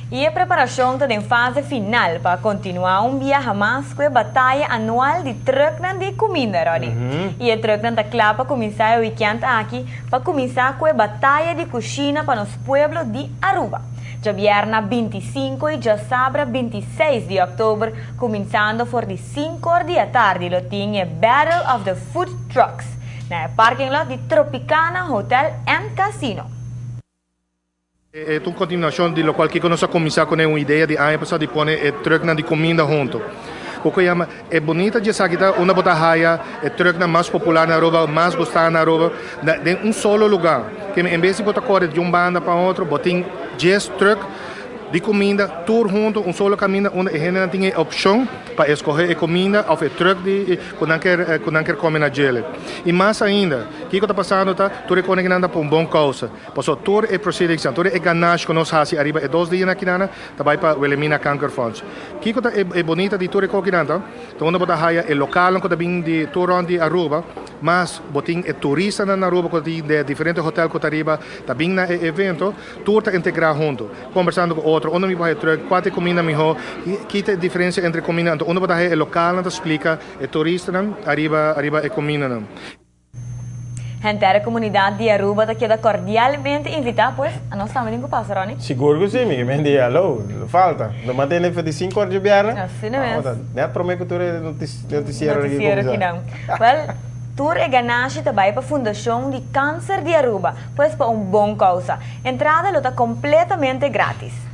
Y e preparacion ta den fase final pa continua un biaha mas cu e bataya anual di trucknan di cuminda, Ronnie. Y e trucknan ta cla pa cuminsa e weekend aki pa cuminsa cu e bataya di cushina pa nos pueblo di Aruba. Diabierna 25 y diasabra 26 di october, cuminsando for di 5 or di atardi, lo tin e Battle of the Food Trucks na e parking lot di Tropicana Hotel and Casino. E ta un continuacion di loke cu nos a cuminsa cu un idea di aña pasa di pone e trucknan di cuminda hunto. Loke yama e bunita di esaki ta unda bo ta haya e trucknan mas popular na Aruba, mas gusta na Aruba, den un solo luga. Cu en bes di bo ta core di un banda pa otro, bo tin 10 truck di cuminda tur hunto, un solo caminda, unda e hende tin e opcion pa scoge e cuminda of e truck di cu nan kier come na dje. Y mas ainda, loke ta pasando ta, tur e cosnan pa un bon causa. Paso tur e proceedings, tur e ganashi cu nos haci ariba e 2 dianan aki nan, ta bay pa Wilhelmina Kanker Fonds. Kico ta e bunita di tur e cosnan ta, anto unda bo ta haya e local cu ta bin di tur rond di Aruba, mas bo tin e turistanan na Aruba cu tin di diferente hotel cu ta ariba, ta bin na e evento, tur ta integra hunto, conversando cu otro, unda mi por haya truck, cua ta e cuminda miho, kico ta e diferencia entre cuminda, anto unda bo ta haya e local nan ta splica e turistanan ariba e cumindanan. Henter comunidad di Aruba ta keda cordialmente invita, pues, nos tambe tin cu pasa, Ronnie. Sigur cu si, mi mendi, aló, falta. No mantene di 5 or diabierna. Asina mes. Net prome cu tur noticiero aki. Noticiero aki no. Well, tur e ganashi ta bay pa Fundacion di Cancer di Aruba, pues pa un bon causa. Entrada lo ta completamente gratis.